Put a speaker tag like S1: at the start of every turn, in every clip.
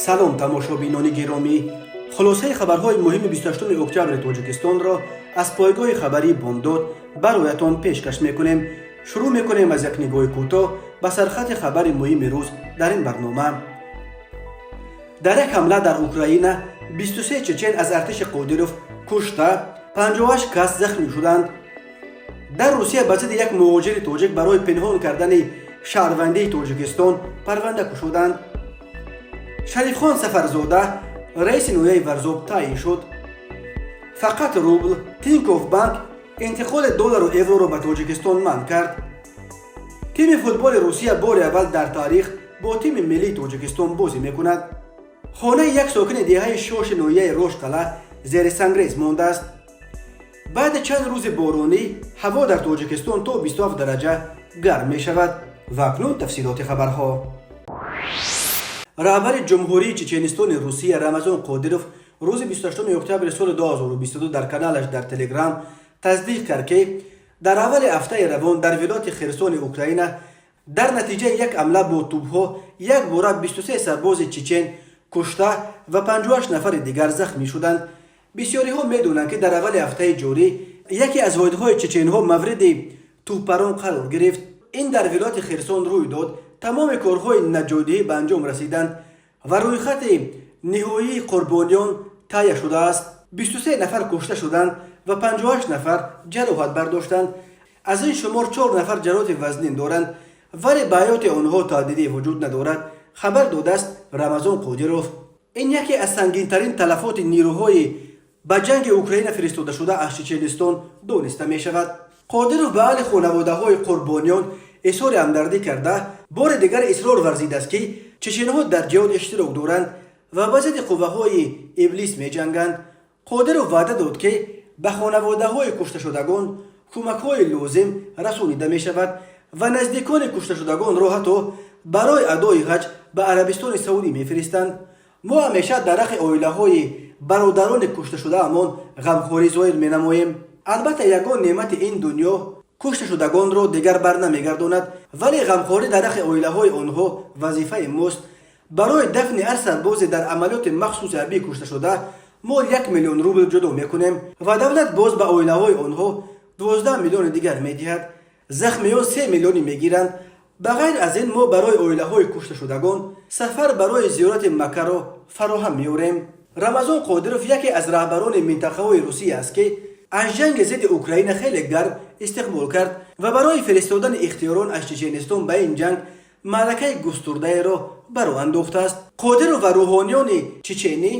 S1: Салом, тамошобинони гиромӣ! Хулосаи хабарҳои муҳими 28 октябри Тоҷикистонро аз пойгоҳи хабарии «Бомдод» бароятон пешкаш мекунем. Шурӯъ мекунем аз як нигоҳи кӯтоҳ ба сархати хабари муҳими рӯз дар ин барнома. Дар як ҳамла дар Украина 23 чечен аз артиши Қодиров кушта, 58 кас захмӣ шуданд. Дар Русия ба зидди як муҳоҷири тоҷик барои пинҳон кардани шаҳрвандии Тоҷикистон парванда кушоданд. Шарифхон Сафарзода раиси ноҳияи Варзоб таъин шуд. Фақат рубл. Тинькофф Банк интиқоли доллару евроро ба Тоҷикистон манъ кард. Тими футболи Русия бори аввал дар таърих бо тими миллии Тоҷикистон бозӣ мекунад. Хонаи як сокини деҳаи Шоши ноҳияи Роштқалъа зери сангрез мондааст. Баъди чанд рӯзи боронӣ ҳаво дар Тоҷикистон то 27 дараҷа гарм мешавад. Ва акнун тафсилоти хабарҳо. Раҳбари Ҷумҳурии Чеченистони Русия Рамазон Қодиров рӯзи 28 октябри соли 2022 дар каналаш дар Телеграм тасдиқ кард, ки дар аввали ҳафтаи равон дар вилояти Херсони Украина дар натиҷаи як ҳамла бо тӯбҳо якбора 23 сарбози чечен кушта ва 58 нафари дигар захмӣ шуданд. Бисёриҳо медонанд, ки дар аввали ҳафтаи ҷорӣ яке аз воҳидҳои чеченҳо мавриди тӯбпарон қарор гирифт. Ин дар вилояти Херсон рӯй дод. Тамоми корҳои наҷотдиҳӣ ба анҷом расиданд ва рӯйхати ниҳоии қурбониён таҳия шудааст. 23 нафар кушта шуданд ва 58 нафар ҷароҳат бардоштанд. Аз ин шумор чор нафар ҷароҳати вазнин доранд, вале ба ҳаёти онҳо таҳдиде вуҷуд надорад, хабар додааст Рамазон Қодиров. Ин яке аз сангинтарин талафоти нирӯҳои ба ҷанги Украина фиристодашуда аз Чеченистон дониста мешавад. Қодиров ба аҳли хонаводаҳои қурбониён изҳори ҳамдардӣ карда, бори дигар исрор варзидааст, ки чеченҳо дар ҷиҳод иштирок доранд ва ба зидди қувваҳои иблис меҷанганд. Қодиров ваъда дод, ки ба хонаводаҳои кушташудагон кӯмакҳои лозим расонида мешавад ва наздикони кушташудагонро ҳатто барои адои ҳаҷ ба Арабистони Саудӣ мефиристанд. Мо ҳамеша дар ҳаққи оилаҳои бародарони кушташудаамон ғамхорӣ зоҳир менамоем. Албатта, ягон неъмати ин дунё кушташудагонро дигар бар намегардонад, вале ғамхорӣ дар ҳаққи оилаҳои онҳо вазифаи мост. Барои дафни ҳар сарбозе дар амалиёти махсуси ҳарбӣ кушташуда мо 1 миллион рубл ҷудо мекунем ва давлат боз ба оилаҳои онҳо 12 миллиони дигар медиҳад. Захмиён 3 миллионӣ мегиранд. Ба ғайр аз ин, мо барои оилаҳои кушташудагон сафар барои зиёрати Маккаро фароҳам меорем. Рамазон Қодиров яке аз раҳбарони минтақаҳои Русия аст, ки аз ҷанги зидди Украина хеле гарм истиқбол кард ва барои фиристодани ихтиёрон аз Чеченистон ба ин ҷанг маъракаи густурдаеро ба роҳ андохтааст. Қодиров ва рӯҳониёни чеченӣ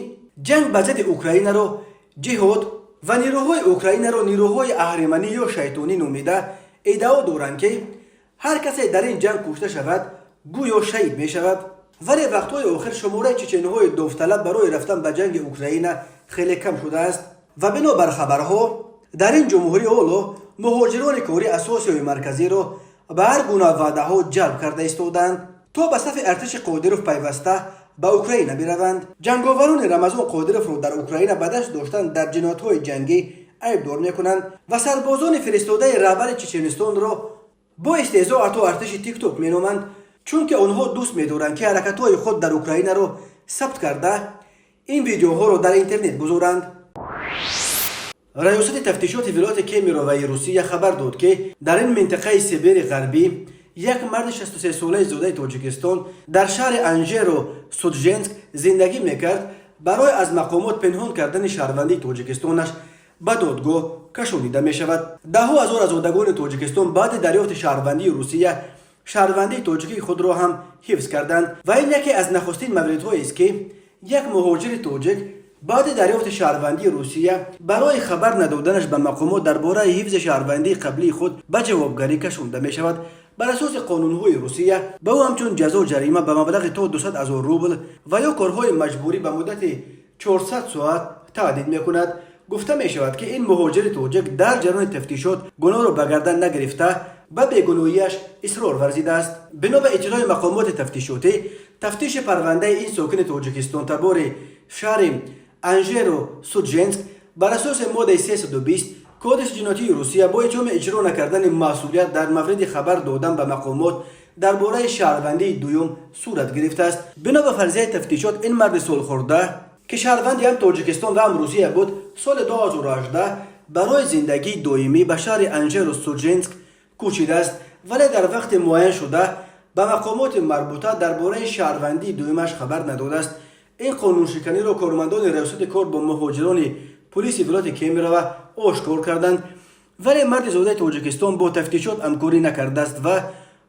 S1: ҷанг ба зидди Украинаро ҷиҳод ва нирӯҳои Украинаро нирӯҳои аҳриманӣ ё шайтонӣ номида, иддао доранд, ки ҳар касе дар ин ҷанг кушта шавад, гӯё шаҳид мешавад. Вале вақтҳои охир шумораи чеченҳои довталаб барои рафтан ба ҷанги Украина хеле кам шудааст ва бино бар хабарҳо, дар ин ҷумҳурӣ ҳоло муҳоҷирони корӣ аз Осиёи Марказиро ба ҳар гуна ваъдаҳо ҷалб карда истодаанд, то ба сафи артиши Қодиров пайваста ба Украина бираванд. Ҷанговарони Рамазон Қодировро дар Украина ба даст доштан дар ҷиноятҳои ҷангӣ айбдор мекунанд ва сарбозони фиристодаи раҳбари Чеченистонро бо истеҳзо ҳатто артиши Тикток меноманд, чунки онҳо дӯст медоранд, ки ҳаракатҳои худ дар Украинаро сабт карда, ин видеоҳоро дар интернет гузоранд. Раёсати тафтишоти вилояти Кемероваи Русия хабар дод, ки дар ин минтақаи Сибири Ғарбӣ як марди 63-солаи зодаи Тоҷикистон дар шаҳри Анжеро Судженск зиндагӣ мекард, барои аз мақомот пинҳон кардани шаҳрвандии Тоҷикистонаш ба додгоҳ кашонида мешавад. Даҳҳо ҳазор аз зодагони Тоҷикистон баъди дарёфти шаҳрвандии Русия шаҳрвандии тоҷикии худро ҳам ҳифз карданд ва ин яке аз нахустин мавридҳоест, ки як муҳоҷири тоҷик баъди дарёфти шаҳрвандии Русия барои хабар надоданаш ба мақомот дар бораи ҳифзи шаҳрвандии қаблии худ ба ҷавобгарӣ кашонда мешавад. Бар асоси қонунҳои Русия ба ӯ ҳамчун ҷазо ҷарима ба маблағи то 200 ҳазор рубл ва ё корҳои маҷбурӣ ба муддати 400 соат таҳдид мекунад. Гуфта мешавад, ки ин муҳоҷири тоҷик дар ҷараёни тафтишот гуноҳро ба гардан нагирифта, ба бегуноҳиаш исрор варзидааст. Бино ба иттилои мақомоти тафтишотӣ, тафтиши парвандаи ин сокини тоҷикистонтабори шаҳри Анжеро Судженск бар асоси моддаи 320 Кодекси ҷиноятии Русия бо иттиҳоми иҷро накардани масъулият дар мавриди хабар додан ба мақомот Дар бораи шаҳрвандии дуюм сурат гирифтааст. Бино ба фарзияи тафтишот, ин марди солхӯрда, ки шаҳрванди ҳам Тоҷикистон ва ҳам Русия буд, соли 2018 барои зиндагии доимӣ ба шаҳри Анжеро Судженск кӯчидааст, вале дар вақти муайяншуда ба мақомоти марбута дар бораи шаҳрвандии дуюмаш хабар надодааст. Ин қонуншиканиро кормандони Раёсати кор бо муҳоҷирони пулиси вилояти Кемерово ошкор карданд, вале марди зодаи Тоҷикистон бо тафтишот ҳамкорӣ накардааст ва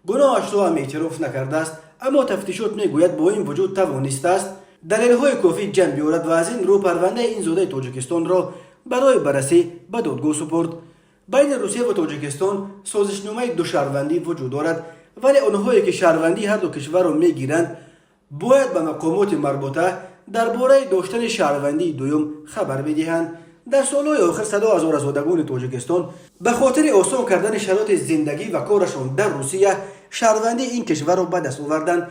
S1: гуноҳашро ҳам эътироф накардааст. Аммо тафтишот мегӯяд, бо ин вуҷуд тавонистааст далелҳои кофӣ ҷамъ биёрад ва аз ин рӯ парвандаи ин зодаи Тоҷикистонро барои баррасӣ ба додгоҳ супурд. Байни Русия ва Тоҷикистон созишномаи душаҳрвандӣ вуҷуд дорад, вале онҳое ки шаҳрвандии ҳарду кишварро мегиранд, бояд ба мақомоти марбута дар бораи доштани шаҳрвандии дуюм хабар бидиҳанд. Дар солҳои охир садо ҳазор зодагони Тоҷикистон ба хотири осон кардани шароити зиндагӣ ва корашон дар Русия шаҳрвандии ин кишварро ба даст оварданд.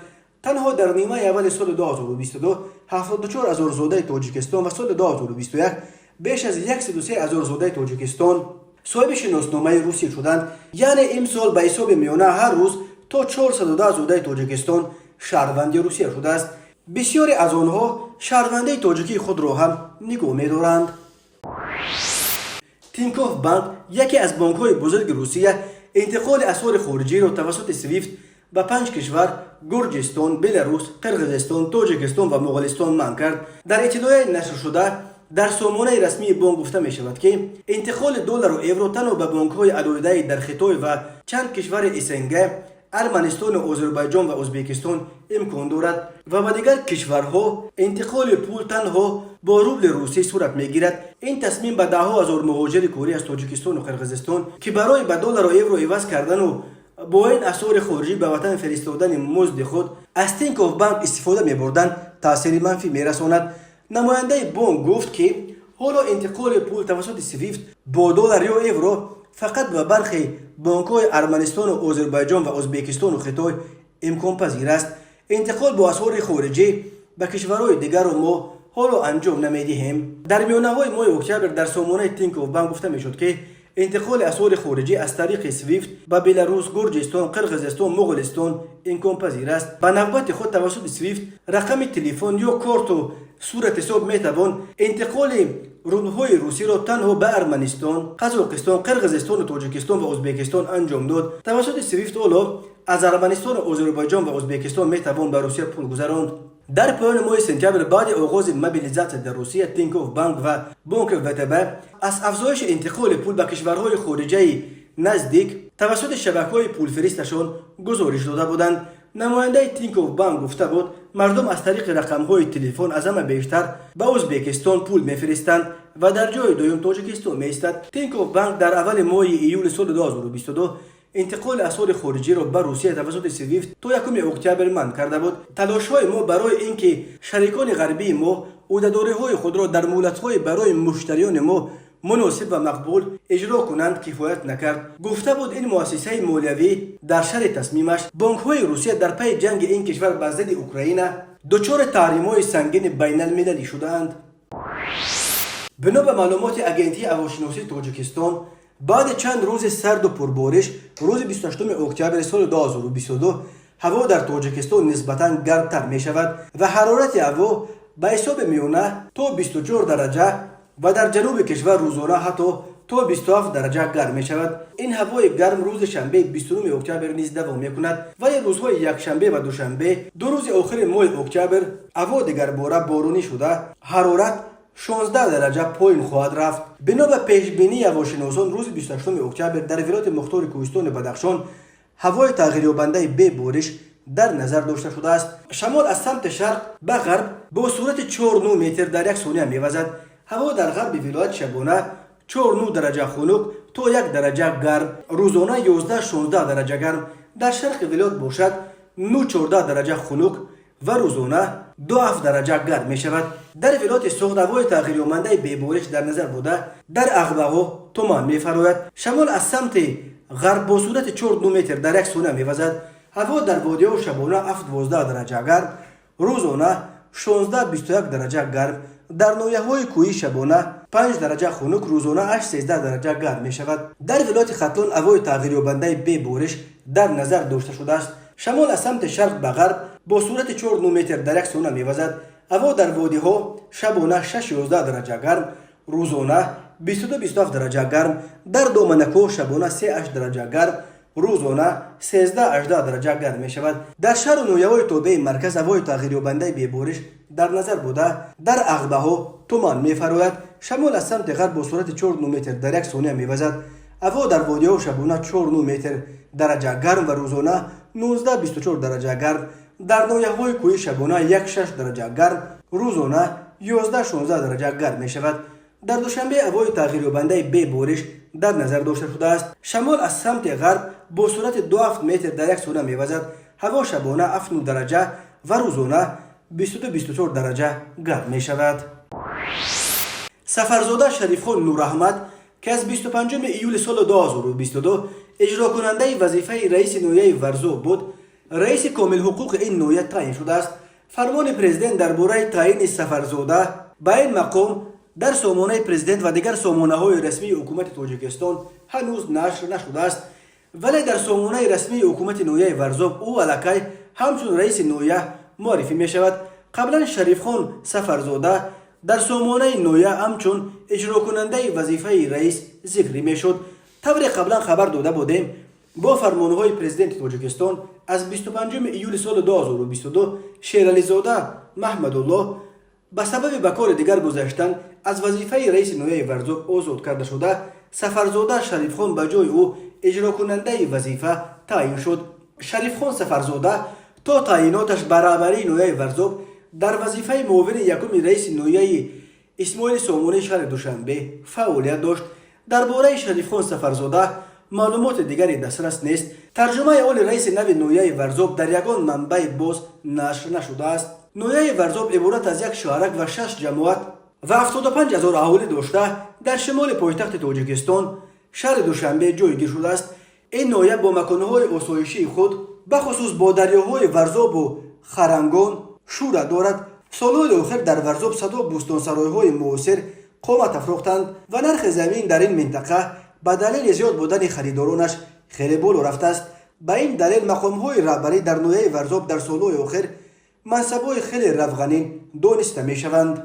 S1: Танҳо дар нимаи аввали соли 2022 74 ҳазор зодаи Тоҷикистон ва соли 2021 беш аз 103 ҳазор зодаи Тоҷикистон соҳиби шиносномаи русӣ шуданд. Яъне имсол ба ҳисоби миёна ҳар рӯз то 410 зодаи Тоҷикистон шаҳрванди Русия шудааст. Бисёре аз онҳо шаҳрвандии тоҷикии худро ҳам нигоҳ медоранд. Тинькофф Банк, яке аз бонкҳои бузурги Русия, интиқоли асъори хориҷиро тавассути Свифт ба панҷ кишвар: Гурҷистон, Беларус, Қирғизистон, Тоҷикистон ва Моғолистон манъ кард. Дар иттилоияи нашршуда дар сомонаи расмии бонк гуфта мешавад, ки интиқоли доллару евро танҳо ба бонкҳои алоҳидаи дар Хитой ва чанд кишвари СНГ, Арманистону Озарбойҷон ва Ӯзбекистон имкон дорад ва ба дигар кишварҳо интиқоли пул танҳо бо рубли русӣ сурат мегирад. Ин тасмим ба даҳҳо ҳазор муҳоҷири корӣ аз Тоҷикистону Қирғизистон, ки барои ба доллару евро иваз кардану бо ин асъори хориҷӣ ба ватан фиристодани музди худ аз Тинькофф Банк истифода мебурданд, таъсири манфӣ мерасонад. Намояндаи бонк гуфт, ки ҳоло интиқоли пул тавассути Свифт бо доллар ё евро фақат ба бархе бонкҳои Арманистону Озарбойҷон ва Ӯзбекистону Хитой имконпазир аст. Интиқол бо асъори хориҷӣ ба кишварҳои дигарро мо ҳоло анҷом намедиҳем. Дар миёнаҳои моҳи октябр дар сомонаи Тинькофф Банк гуфта мешуд, ки интиқоли асъори хориҷӣ аз тариқи Свифт ба Беларус, Гурҷистон, Қирғизистон, Моғолистон имконпазир аст. Ба навбати худ, тавассути Свифт, рақами телефон ё корту суратҳисоб метавон интиқоли рублҳои русиро танҳо ба Арманистон, Қазоқистон, Қирғизистону Тоҷикистон ва Ӯзбекистон анҷом дод. Тавассути Свифт ҳоло аз Арманистону Озарбойҷон ва Ӯзбекистон метавон ба Русия пул гузаронд. Дар поёни моҳи сентябр, баъди оғози мобилизатсия дар Русия, Тинькофф Банк ва бонки ВТБ аз афзоиши интиқоли пул ба кишварҳои хориҷаи наздик тавассути шабакаҳои пулфиристашон гузориш дода буданд. Намояндаи Тинькофф Банк гуфта буд, мардум аз тариқи рақамҳои телефон аз ҳама бештар ба Ӯзбекистон пул мефиристанд ва дар ҷои дуюм Тоҷикистон меистад. Тинькофф Банк дар аввали моҳи июли соли 2022 интиқоли асъори хориҷиро ба Русия тавассути Свифт то 1 октябр манъ карда буд. Талошҳои мо барои ин ки шарикони ғарбии мо ӯҳдадориҳои худро дар муҳлатҳои барои муштариёни мо муносиб ва мақбул иҷро кунанд, кифоят накард, гуфта буд ин муассисаи молиявӣ дар шарҳи тасмимаш. Бонкҳои Русия дар пайи ҷанги ин кишвар бар зидди Украина дучори таҳримҳои сангини байналмилалӣ шудаанд. Бино ба маълумоти Агентии ҳавошиносии Тоҷикистон, баъди чанд рӯзи сарду пурбориш, рӯзи 28 октябри соли 2022 ҳаво дар Тоҷикистон нисбатан гармтар мешавад ва ҳарорати ҳаво ба ҳисоби миёна то 24 дараҷа ва дар ҷануби кишвар рӯзона ҳатто то 27 дараҷа гарм мешавад. Ин ҳавои гарм рӯзи шанбе, 29 октябр низ давом мекунад, вале рӯзҳои якшанбе ва душанбе, ду рӯзи охири моҳи октябр, ҳаво дигарбора боронӣ шуда, ҳарорат 16 дараҷа поин хоҳад рафт. Бино ба пешбинии ҳавошиносон, рӯзи 28 октябр дар вилояти мухтори кӯҳистони Бадахшон ҳавои тағйирёбандаи бебориш дар назар дошта шудааст. Шамол аз самти шарқ ба ғарб бо суръати 4 метр дар як сония мевазад. Ҳаво дар ғарби вилоят шабона 4 дараҷа хунук то 1 дараҷа гарм, рӯзона 11-16 дараҷа гарм, дар шарқи вилоят бошад 9-14 дараҷа хунук ва рӯзона 2-7 дараҷа гарм мешавад. Дар вилояти Суғд ҳавои тағйирёбандаи бебориш дар назар буда, дар Ағбаҳо туман мефарояд. Шамол аз самти ғарб бо суръати 4 метр дар як сония мевазад. Ҳаво дар водиҳо шабона 7-12 дараҷа гарм, рӯзона 16-21 дараҷа гарм, дар ноҳияҳои кӯҳӣ шабона 5 дараҷа хунук, рӯзона 8-13 дараҷа гарм мешавад. Дар вилояти Хатлон ҳавои тағйирёбандаи бебориш дар назар дошта шудааст. Шамол аз самти шарқ ба ғарб бо суръати 4 метр дар як сония мевазад. Ҳаво дар водиҳо шабона 6-11 дараҷа гарм, рӯзона 22-27 дараҷа гарм, дар доманакӯҳ шабона 3-8 дараҷа гарм, рӯзона 13-18 дараҷа гарм мешавад. Дар шаҳру ноҳияҳои тобеи марказ ҳавои тағйирёбандаи бебориш дар назар буда, дар ағбаҳо туман мефарояд. Шамол аз самти ғарб бо суръати 4 метр дар як сония мевазад. Ҳаво дар водиҳо шабона 4 метр дараҷа гарм ва рӯзона 19-24 дараҷа гарм, дар ноҳияҳои кӯҳӣ шабона 1-6 дараҷа гарм, рӯзона 11-16 дараҷа гарм мешавад. Дар Душанбе ҳавои тағйирёбандаи бебориш дар назар дошта шудааст. Шамол аз самти ғарб бо суръати 2,7 метр дар як сония мевазад. Ҳаво шабона 7 дараҷа ва рӯзона 22-24 дараҷа гарм мешавад. Сафарзода Шарифхон Нураҳмад, ки аз 25 июли соли 2022 иҷрокунандаи вазифаи раиси ноҳияи Варзоб буд, раиси комилҳуқуқи ин ноҳия таъин шудааст. Фармони президент дар бораи таъини Сафарзода ба ин мақом дар сомонаи президент ва дигар сомонаҳои расмии ҳукумати Тоҷикистон ҳанӯз нашр нашудааст, вале дар сомонаи расмии ҳукумати ноҳияи Варзоб ӯ аллакай ҳамчун раиси ноҳия муаррифӣ мешавад. Қаблан Шарифхон Сафарзода дар сомонаи ноҳия ҳамчун иҷрокунандаи вазифаи раис зикрӣ мешуд. Тавре қаблан хабар дода будем, бо фармонҳои президенти Тоҷикистон аз 25 июли соли 2022 Шерализода Маҳмадуллоҳ ба сабаби ба кори дигар гузаштан аз вазифаи раиси ноҳияи Варзоб озод карда шуда, Сафарзода Шарифхон ба ҷои ӯ иҷрокунандаи вазифа таъин шуд. Шарифхон Сафарзода то таъиноташ ба раҳбарии ноҳияи Варзоб дар вазифаи муовини якуми раиси ноҳияи Исмоили Сомонии шаҳри Душанбе фаъолият дошт. Дар бораи Шарифхон Сафарзода маълумоти дигаре дастрас нест. Тарҷумаи ҳоли раиси нави ноҳияи Варзоб дар ягон манбаи боз нашр нашудааст. Ноҳияи Варзоб иборат аз як шаҳрак ва шаш ҷамоат ва 75 ҳазор аҳолӣ дошта, дар шимоли пойтахти Тоҷикистон, шаҳри Душанбе, ҷойгир шудааст. Ин ноҳия бо маконҳои осоишии худ, бахусус бо дарёҳои Варзобу Харангон, шӯҳрат дорад. Солҳои охир дар Варзоб садо бӯстонсаройҳои муосир қомат афрохтанд ва нархи замин дар ин минтақа ба далели зиёд будани харидоронаш хеле боло рафтааст. Ба ин далел мақомҳои раҳбарӣ дар ноҳияи Варзоб дар солҳои охир мансабҳои хеле равғанин дониста мешаванд.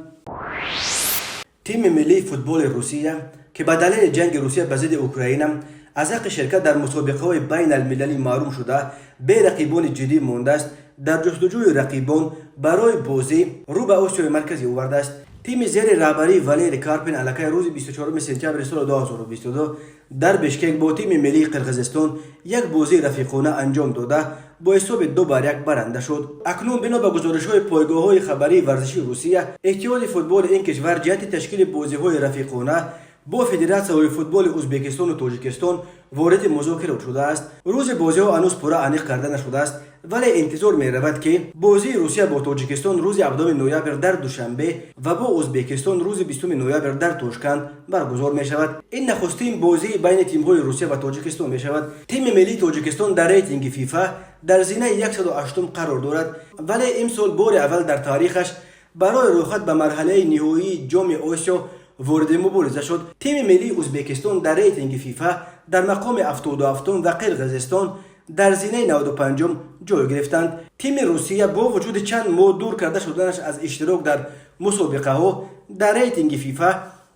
S1: Тими миллии футболи Русия, ки ба далели ҷанги Русия ба зидди Украина аз ҳаққи ширкат дар мусобиқаҳои байналмилалӣ маҳрум шуда, бе рақибони ҷиддӣ мондааст, дар ҷустуҷӯи рақибон барои бозӣ рӯ ба Осиёи Марказӣ овардааст. Тими зери раҳбарии Валерий Карпин аллакай рӯзи 24 сентябри соли 2022 дар Бишкек бо тими миллии Қирғизистон як бозии рафиқона анҷом дода, бо ҳисоби 2-1 баранда шуд. Акнун, бино ба гузоришҳои пойгоҳҳои хабарии варзишии Русия, иттиҳоди футболи ин кишвар ҷиҳати ташкили бозиҳои рафиқона бо федератсияҳои футболи Ӯзбекистону Тоҷикистон вориди музокирот шудааст. Рӯзи бозиҳо ҳанӯз пурра аниқ карда нашудааст, вале интизор меравад, ки бозии Русия бо Тоҷикистон рӯзи 7 ноябр дар Душанбе ва бо Ӯзбекистон рӯзи 20 ноябр дар Тошканд баргузор мешавад. Ин нахустин бозии байни тимҳои Русия ва Тоҷикистон мешавад. Тими миллии Тоҷикистон дар рейтинги ФИФА дар зинаи 108 қарор дорад, вале имсол бори аввал дар таърихаш барои роҳхат ба марҳалаи ниҳоии Ҷоми Осиё вориди мубориза шуд. Тими миллии Ӯзбекистон дар рейтинги ФИФА дар мақоми 77 ва Қирғизистон дар зинаи 95 ҷой гирифтанд. Тими Русия бо вуҷуди чанд моҳ дур карда шуданаш аз иштирок дар мусобиқаҳо дар рейтинги ФИФА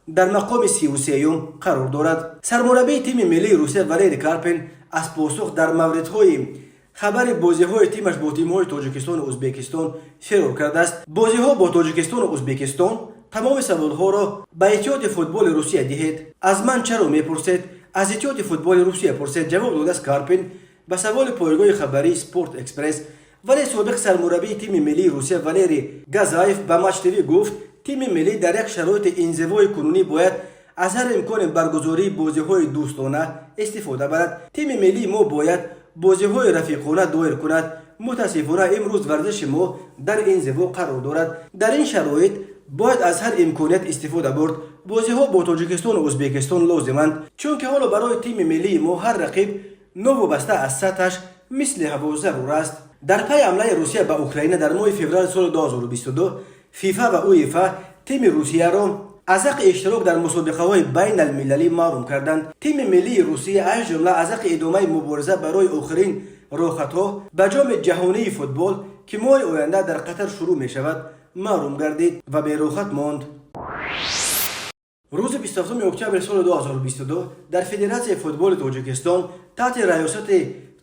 S1: дар мақоми 33-юм қарор дорад. Сармураббии тими миллии Русия Валерий Карпин аз посух дар мавридҳои хабари бозиҳои тимаш бо тимҳои Тоҷикистону Ӯзбекистон фирор кардааст. Бозиҳо бо Тоҷикистону Ӯзбекистон, тамоми саволҳоро ба Иттиҳоди футболи Русия диҳед. Аз ман чаро мепурсед? Аз Иттиҳоди футболи Русия пурсед, ҷавоб додааст Карпин ба саволи пойгоҳи хабарии Спорт Экспресс. Вале собиқ сармураббии тими миллии Русия Валерий Газаев ба Матч ТВ гуфт, тими миллӣ дар як шароити инзивои кунунӣ бояд аз ҳар имкони баргузории бозиҳои дӯстона истифода барад. Тими миллии мо бояд бозиҳои рафиқона доир кунад. Мутаассифона, имрӯз варзиши мо дар инзиво қарор дорад. Дар ин шароит бояд аз ҳар имконият истифода бурд. Бозиҳо бо Тоҷикистону Ӯзбекистон лозиманд, чунки ҳоло барои тими миллии мо ҳар рақиб новобаста аз сатҳаш мисли ҳаво зарур аст. Дар пайи ҳамлаи Русия ба Украина дар моҳи феврали соли 2022 ФИФА ва УЕФА тими Русияро аз ҳаққи иштирок дар мусобиқаҳои байналмилалӣ маҳрум карданд. Тими миллии Русия, аз ҷумла, аз ҳаққи идомаи мубориза барои охирин роҳхатҳо ба Ҷоми ҷаҳонии футбол, ки моҳи оянда дар Қатар шурӯъ мешавад, маҳрум гардид ва бероҳхат монд. Рӯзи 27 октябри соли 2022 дар Федератсияи футболи Тоҷикистон таҳти раёсати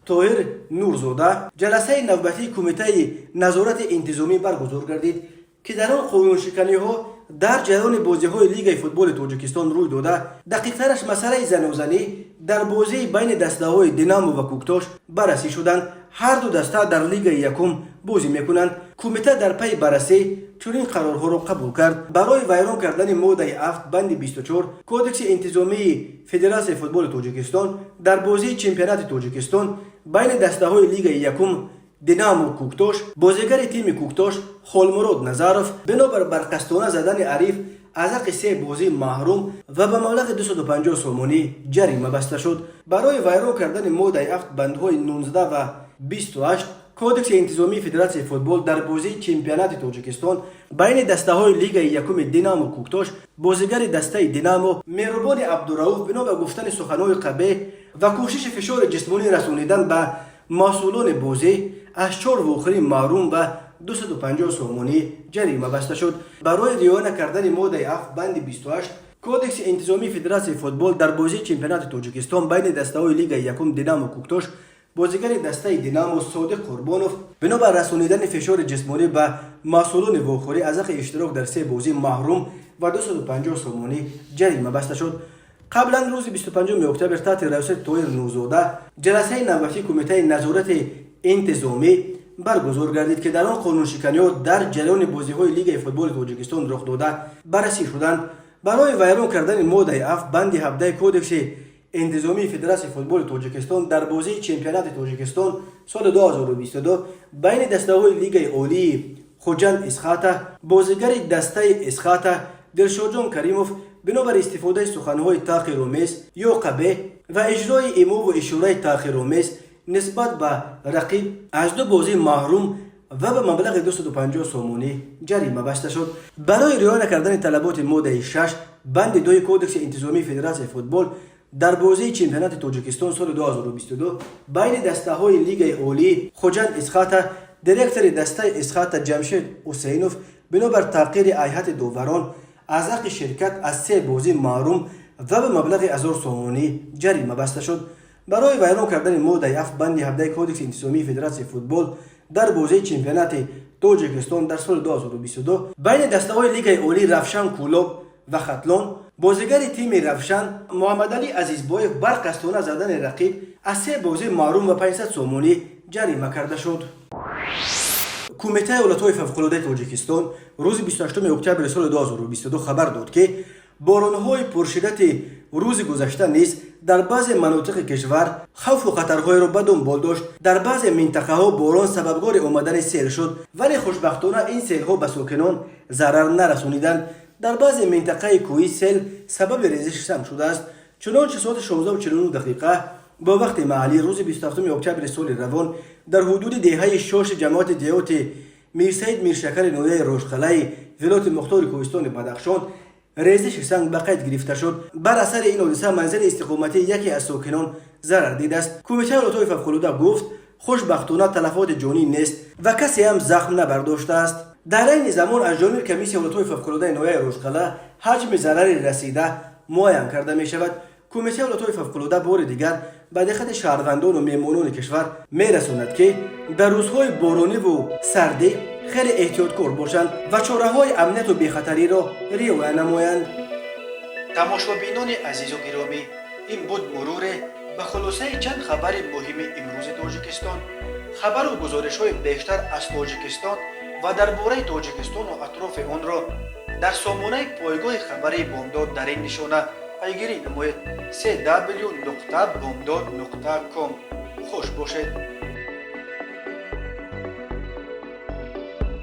S1: Тоҳир Нурзода ҷаласаи навбатии Кумитаи назорати интизомӣ баргузор гардид, ки дар он қонуншиканиҳо дар ҷараёни бозиҳои Лигаи футболи Тоҷикистон рӯй дода, дақиқтараш масъалаи занозанӣ дар бозии байни дастаҳои «Динамо» ва «Кӯктош» баррасӣ шуданд. Ҳарду даста дар Лигаи якум бозӣ мекунанд. Кумита дар пайи баррасӣ чунин қарорҳоро қабул кард: барои вайрон кардани моддаи 7 банди 24 Кодекси интизомии Федератсияи футболи Тоҷикистон дар бозии чемпионати Тоҷикистон байни дастаҳои Лигаи якум «Динамо», «Кӯктош», бозигари тими «Кӯктош» Холмурод Назаров бинобар барқасдона задани ҳариф аз ҳаққи се бозӣ маҳрум ва ба маблағи 250 сомонӣ ҷарима баста шуд. Барои вайрон кардани моддаи 7 бандҳои 19 ва 28 Кодекси интизомии Федератсияи футбол дар бозии чемпионати Тоҷикистон байни дастаҳои Лигаи якуми «Динамо», «Кӯктош», бозигари дастаи «Динамо» Меҳрубони Абдурауф бино ба гуфтани суханҳои қабеҳ ва кӯшиши фишори ҷисмонӣ расонидан ба масъулони бозӣ аз чор вохӯрӣ маҳрум ва 250 сомонӣ ҷарима баста шуд. Барои риоя накардани моддаи 7 банди 28 Кодекси интизомии Федератсияи футбол дар бозии чемпионати Тоҷикистон байни дастаҳои Лигаи якум «Динамо», «Кӯктош», бозигари дастаи «Динамо» Содиқ Қурбонов бинобар расонидани фишори ҷисмонӣ ба масъулони вохӯрӣ аз ҳаққи иштирок дар се бозӣ маҳрум ва 250 сомонӣ ҷарима баста шуд. Қаблан рӯзи 25 октябр таҳти раёсати Тоҳир Нурзода ҷаласаи навбатии Кумитаи назорати интизомӣ баргузор гардид, ки дар он қонуншиканиҳо дар ҷараёни бозиҳои Лигаи футболи Тоҷикистон рух дода баррасӣ шуданд. Барои вайрон кардани моддаи 7 банди 17 Кодекси интизомии Федератсияи футболи Тоҷикистон дар бозии чемпионати Тоҷикистон соли 2022 байни дастаҳои Лигаи олии «Хуҷанд», «Эсхата», бозигари дастаи «Эсхата» Дилшодҷон Каримов бинобар истифодаи суханҳои таҳқиромез ё қабеҳ ва иҷрои имову ишораи таҳқиромез нисбат ба рақиб аз ду бозӣ маҳрум ва ба маблағи 250 сомонӣ ҷарима баста шуд. Барои риоя накардани талаботи моддаи 6 банди 2 Кодекси интизомии Федератсияи футбол дар бозии чемпионати Тоҷикистон соли 2022 байни дастаҳои Лигаи олии «Хуҷанд», «Эсхата», директори дастаи «Эсхата» Ҷамшед Ҳусейнов бинобар таҳқири ҳайати доварон аз ҳаққи ширкат аз се бозӣ маҳрум ва ба маблағи 1000 сомонӣ ҷарима баста шуд. Барои вайрон кардани моддаи 7 банди 17 Кодекси интизомии Федератсияи футбол дар бозии чемпионати Тоҷикистон дар соли 2022 байни дастаҳои Лигаи олии «Равшан» Кӯлоб ва «Хатлон», бозигари тими «Равшан» Муҳаммадалӣ Азизбоев барқасдона задани рақиб аз се бозӣ маҳрум ва 500 сомонӣ ҷарима карда шуд. Кумитаи ҳолатҳои фавқулодаи Тоҷикистон рӯзи 28 октябри соли 2022 хабар дод, ки боронҳои пуршиддати рӯзи гузашта низ дар баъзе манотиқи кишвар хавфу хатарҳоеро ба дунбол дошт. Дар баъзе минтақаҳо борон сабабгори омадани сел шуд, вале хушбахтона ин селҳо ба сокинон зарар нарасониданд. Дар баъзе минтақаи кӯҳӣ сел сабаби резиши санг шудааст. Чунончи соати 16:49 дақиқа бо вақти маҳаллӣ рӯзи 27 октябри соли равон дар ҳудуди деҳаи Шоши ҷамоати деҳоти Мирсаид Миршакари ноҳияи Рошқалаи вилояти мухтори кӯҳистони Бадахшон резиши санг ба қайд гирифта шуд. Бар асари ин ҳодиса манзили истиқоматии яке аз сокинон зарар дидааст. Кумитаи ҳолатҳои фавқулода гуфт, хушбахтона талафоти ҷонӣ нест ва касе ҳам захм набардоштааст. Дар айни замон аз ҷониби комиссияи ҳолатҳои фавқулодаи ноҳияи Рошқала ҳаҷми зарари расида муайян карда мешавад. Кумитаи ҳолатҳои фавқулода бори дигар ба диққати шаҳрвандону меҳмонони кишвар мерасонад, ки дар рӯзҳои борониву сардӣ хеле эҳтиёткор бошанд ва чораҳои амнияту бехатариро риоя намоянд. Тамошобинони азизу гиромӣ, ин буд муруре ба хулосаи чанд хабари муҳими имрӯзи Тоҷикистон. Хабару гузоришҳои бештар аз Тоҷикистон ва дар бораи Тоҷикистону атрофи онро дар сомонаи пойгоҳи хабарии Бомдод дар ин нишона пайгирӣ намоед: cw.bomdod.com. Хуш бошед.